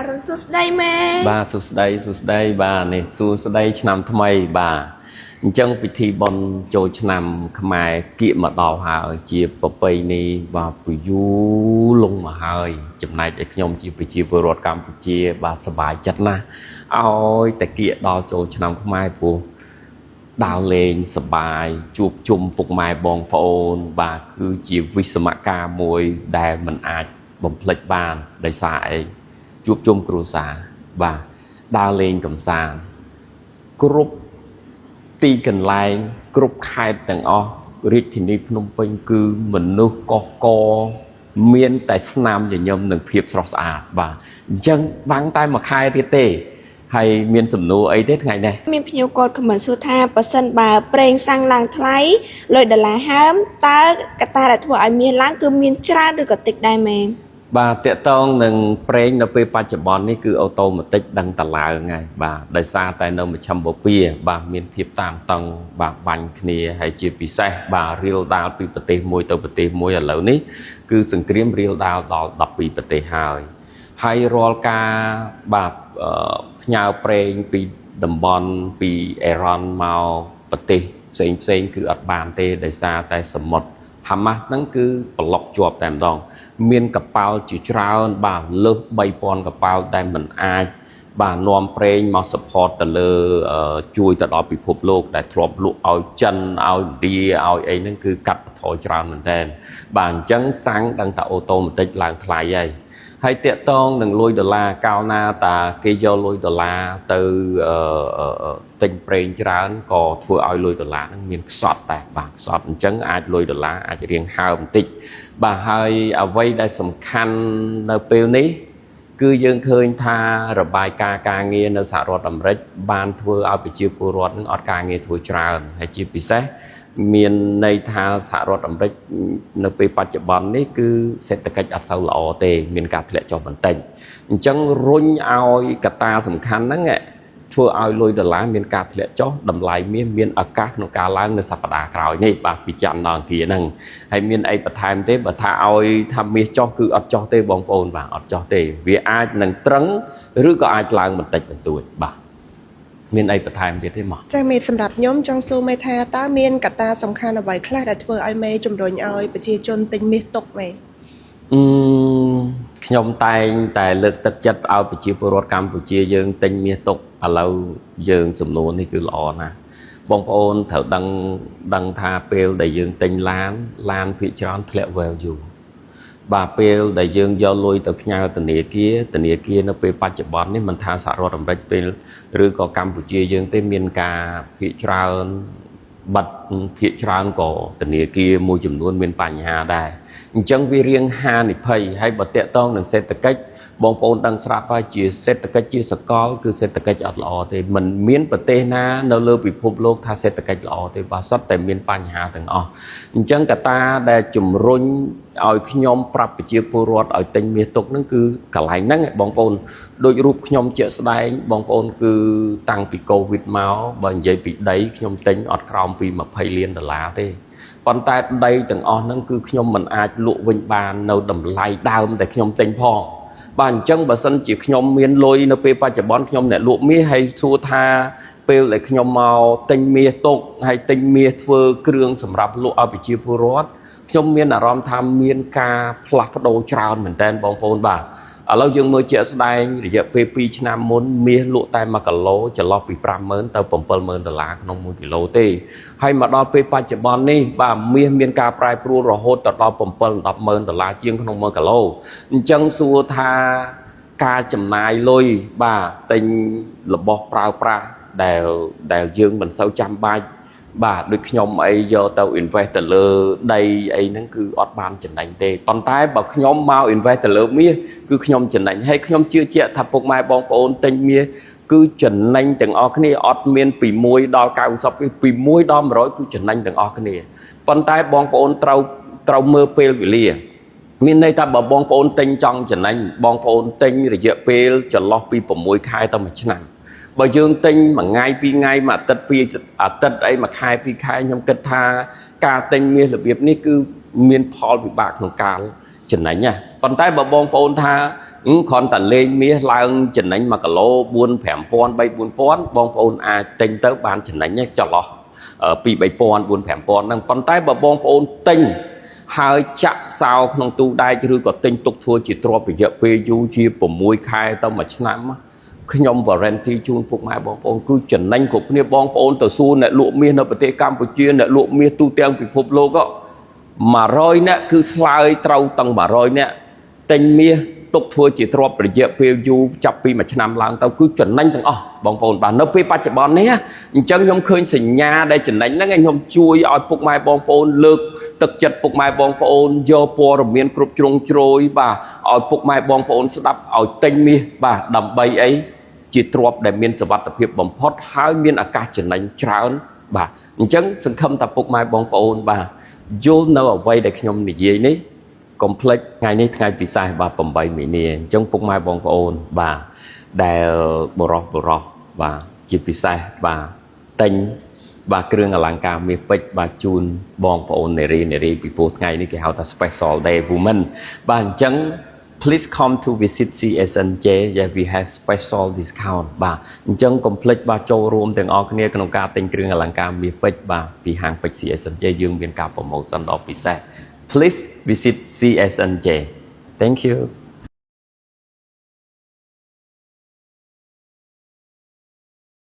អរុណសួស្តីមេ បាទសួស្តីសួស្តីបាទនេះសួស្តីឆ្នាំថ្មីបាទអញ្ចឹងពិធីបុណ្យចូលឆ្នាំខ្មែរគៀកមកដល់ហើយជាប្រពៃណីបាទពយូរលងមកហើយចំណែកឯខ្ញុំជាប្រជាពលរដ្ឋកម្ពុជា បាទសប្បាយចិត្តណាស់ឲ្យតែគៀកដល់ចូលឆ្នាំខ្មែរព្រោះដើរលេងសប្បាយជួបជុំពុកម៉ែបងប្អូន បាទគឺជាវិស្សមការមួយដែលមិនអាចបំភ្លេចបានដោយសារអីជួបជុំគ្រួសារបាទដើរលេងកំសាន្តគ្រប់ទីកន្លែងគ្រប់ខេត្តទាំងអស់រាជធានីភ្នំពេញគឺមនុស្សកកកមានតែស្នាមញញឹមនិងភាពស្រស់ស្អាតបាទអញ្ចឹងបាំងតែមួយខែទៀតទេហើយមានសំណួរអីទេថ្ងៃនេះ មានភ្ញៀវគាត់ខមមិនសួរថាប៉ះសិនបើប្រេងសាំងឡើងថ្លៃលុយដុល្លារហើមតើកត្តាដែលធ្វើឲ្យមាសឡើងគឺមានច្រើនឬក៏តិចដែរមេ បាទតកតងនឹងប្រេងនៅពេលបច្ចុប្បន្ននេះគឺautomatic ដឹងតឡើងហើយបាទដោយសារតែនៅមជ្ឈិមបូព៌ាបាទមានភាពតានតឹងបាទបាញ់គ្នាហើយជាពិសេសបាទរៀលដាលពីប្រទេសមួយទៅប្រទេសមួយឥឡូវនេះគឺសង្គ្រាមរៀលដាលដល់12ប្រទេសហើយហើយរាល់ការបាទផ្ញើប្រេងពីតំបន់ពីអេរ៉ង់មកប្រទេសផ្សេងផ្សេងគឺអត់បានទេដោយសារតែសមុទ្រហាម៉ាស់ហ្នឹងគឺប្លុកជាប់តែម្ដង មានកប៉ាល់ជាច្រើនបាទលើស3000កប៉ាល់ដែលមិនអាចបាទនាំប្រេងមក support ទៅលើជួយទៅដល់ពិភពលោកដែលធ្លាប់លក់ឲ្យចិនឲ្យឥណ្ឌាឲ្យអីហ្នឹងគឺកាត់បន្ថយច្រើនមែនតើបាទអញ្ចឹងសាំងដឹងតែautomatic ឡើងថ្លៃហើយហើយតាក់តងនឹងលុយដុល្លារកាលណាតាគេយកលុយដុល្លារទៅទិញប្រេងច្រើនក៏ធ្វើឲ្យលុយដុល្លារហ្នឹងមានខ្សត់ដែរបាទខ្សត់អញ្ចឹងអាចលុយដុល្លារអាចរៀងហើមបន្តិចបាទហើយអ្វីដែលសំខាន់នៅពេលនេះគឺយើងឃើញថារបាយការណ៍ការងារនៅសហរដ្ឋអាមេរិកបានធ្វើឲ្យប្រជាពលរដ្ឋនឹងអត់ការងារធ្វើច្រើនហើយជាពិសេសមានន័យថាសហរដ្ឋអាមេរិកនៅពេលបច្ចុប្បន្ននេះគឺសេដ្ឋកិច្ចអត់សូវល្អទេមានការធ្លាក់ចុះបន្តិចអញ្ចឹងរុញឲ្យកត្តាសំខាន់ហ្នឹងធ្វើឲ្យលុយដុល្លារមានការធ្លាក់ចុះតម្លៃមាសមានឱកាសក្នុងការឡើងនៅសប្តាហ៍ក្រោយនេះបាទពីច័ន្ទដល់អង្គារហ្នឹងហើយមានអីបន្ថែមទេបើថាឲ្យថាមាសចុះគឺអត់ចុះទេបងប្អូនបាទអត់ចុះទេវាអាចនឹងត្រឹងឬក៏អាចឡើងបន្តិចបន្តួចបាទមានអីបន្ថែមទៀតទេមក ចាមេសម្រាប់ខ្ញុំចង់សួរមេថាតើមានកត្តាសំខាន់អ្វីខ្លះដែលធ្វើឲ្យមេជំរុញឲ្យប្រជាជនទិញមាសទុកមេ អឺខ្ញុំតែងតែលើកទឹកចិត្តឲ្យប្រជាពលរដ្ឋកម្ពុជាយើងទិញមាសទុកឥឡូវយើងសំណួរនេះគឺល្អណាស់បងប្អូនត្រូវដឹងដឹងថាពេលដែលយើងទិញឡានឡានភាគច្រើនធ្លាក់ value បាទពេលដែលយើងយកលុយទៅផ្ញើធនាគារធនាគារនៅពេលបច្ចុប្បន្ននេះមិនថាសហរដ្ឋអាមេរិកពេលឬក៏កម្ពុជាយើងទេមានការភាគច្រើនបិទភាគច្រើនក៏ធនាគារមួយចំនួនមានបញ្ហាដែរអញ្ចឹងវារៀងហានិភ័យហើយបើតាក់ទងនឹងសេដ្ឋកិច្ចបងប្អូនដឹងស្រាប់ហើយជាសេដ្ឋកិច្ចជាសកលគឺសេដ្ឋកិច្ចអត់ល្អទេมันមានប្រទេសណានៅលើពិភពលោកថាសេដ្ឋកិច្ចល្អទេបាទសុទ្ធតែមានបញ្ហាទាំងអស់អញ្ចឹងកត្តាដែលជំរុញឲ្យខ្ញុំប្រាប់ប្រជាពលរដ្ឋឲ្យទិញមាសទុកហ្នឹងគឺកន្លែងហ្នឹងបងប្អូនដូចរូបខ្ញុំជាក់ស្ដែងបងប្អូនគឺតាំងពីកូវីដមកបើនិយាយពីដីខ្ញុំទិញអត់ក្រោមពី20លានដុល្លារទេប៉ុន្តែដីទាំងអស់ហ្នឹងគឺខ្ញុំមិនអាចលក់វិញបាននៅតម្លៃដើមដែលខ្ញុំទិញផងបាទអញ្ចឹងបើសិនជាខ្ញុំមានលុយនៅពេលបច្ចុប្បន្នខ្ញុំអ្នកលក់មាសហើយសួរថាពេលដែលខ្ញុំមកទិញមាសទុកហើយទិញមាសធ្វើគ្រឿងសម្រាប់លក់ឲ្យប្រជាពលរដ្ឋខ្ញុំមានអារម្មណ៍ថាមានការផ្លាស់ប្ដូរច្រើនមែនតើបងប្អូនបាទឥឡូវយើងមើលជាក់ស្ដែងរយៈពេល2ឆ្នាំមុនមាសលក់តែ1គីឡូចន្លោះពី50000ទៅ70000ដុល្លារក្នុង1គីឡូទេហើយមកដល់ពេលបច្ចុប្បន្ននេះបាទមាសមានការប្រែប្រួលរហូតទៅដល់7 100000ដុល្លារជាងក្នុង1គីឡូអញ្ចឹងសួរថាការចំណាយលុយបាទទិញរបស់ប្រើប្រាស់ដែលយើងមិនសូវចាំបាច់បាទដូចខ្ញុំអីយកទៅ invest ទៅលើដីអីហ្នឹងគឺអត់បានចំណេញទេប៉ុន្តែបើខ្ញុំមក invest ទៅលើមាសគឺខ្ញុំចំណេញហើយខ្ញុំជឿជាក់ថាពុកម៉ែបងប្អូនទិញមាសគឺចំណេញទាំងអស់គ្នាអត់មានពី1ដល់90ទេពី1ដល់100គឺចំណេញទាំងអស់គ្នាប៉ុន្តែបងប្អូនត្រូវត្រូវមើលពេលវេលា មានន័យថាបើបងប្អូនទិញចង់ចំណេញបងប្អូនទិញរយៈពេលចន្លោះពី6ខែទៅ1ឆ្នាំបើយើងទិញមួយថ្ងៃពីរថ្ងៃមួយអាទិត្យពីរអាទិត្យអីមួយខែពីរខែខ្ញុំគិតថាការទិញមាសរបៀបនេះគឺមានផលវិបាកក្នុងការ ចំណេញណាប៉ុន្តែបើបងប្អូនថាគ្រាន់តែលេងមាសឡើងចំណេញ1គីឡូ4 5000 3 4000បងប្អូនអាចទិញទៅបានចំណេញចន្លោះ2 3000 4 5000ហ្នឹងប៉ុន្តែបើបងប្អូនទិញហើយចាក់សោក្នុងទូដែកឬក៏ទិញទុកធ្វើជាទ្រព្យរយៈពេលយូរជា6ខែទៅ1ឆ្នាំខ្ញុំ warranty ជូនពុកម៉ែបងប្អូនគឺចំណេញគ្រប់គ្នាបងប្អូនទៅសួរអ្នកលក់មាសនៅប្រទេសកម្ពុជាអ្នកលក់មាសទូទាំងពិភពលោក100នាក់គឺឆ្លើយត្រូវទាំង100នាក់ទិញមាសទុកធ្វើជាទ្រព្យរយៈពេលយូរចាប់ពីមួយឆ្នាំឡើងទៅគឺចំណេញទាំងអស់បងប្អូនបាទនៅពេលបច្ចុប្បន្ននេះអញ្ចឹងខ្ញុំឃើញសញ្ញាដែលចំណេញហ្នឹងខ្ញុំជួយឲ្យពុកម៉ែបងប្អូនលើកទឹកចិត្តពុកម៉ែបងប្អូនយកព័ត៌មានគ្រប់ជ្រុងជ្រោយបាទឲ្យពុកម៉ែបងប្អូនស្ដាប់ឲ្យទិញមាសបាទដើម្បីអីជាទ្រព្យដែលមានសុវត្ថិភាពបំផុតហើយមានឱកាសចំណេញច្រើនបាទអញ្ចឹងសង្ឃឹមថាពុកម៉ែបងប្អូនបាទយល់នៅអ្វីដែលខ្ញុំនិយាយនេះកុំភ្លេចថ្ងៃនេះថ្ងៃពិសេសបាទ8មីនាអញ្ចឹងពុកម៉ែបងប្អូនបាទដែលបរោះបរោះបាទជាពិសេសបាទទិញបាទគ្រឿងអលង្ការមាសពេជ្របាទជូនបងប្អូននារីនារីពីព្រោះថ្ងៃនេះគេហៅថា special day woman បាទអញ្ចឹង please come to visit CSNJ. Yeah, we have special discount. បាទអញ្ចឹងកុំភ្លេចបាទចូលរួមទាំងអស់គ្នាក្នុងការទិញគ្រឿងអលង្ការមាសពេជ្របាទពីហាងពេជ្រ CSNJ យើងមានការ promotion ដ៏ពិសេស Please visit CSNJ. Thank you.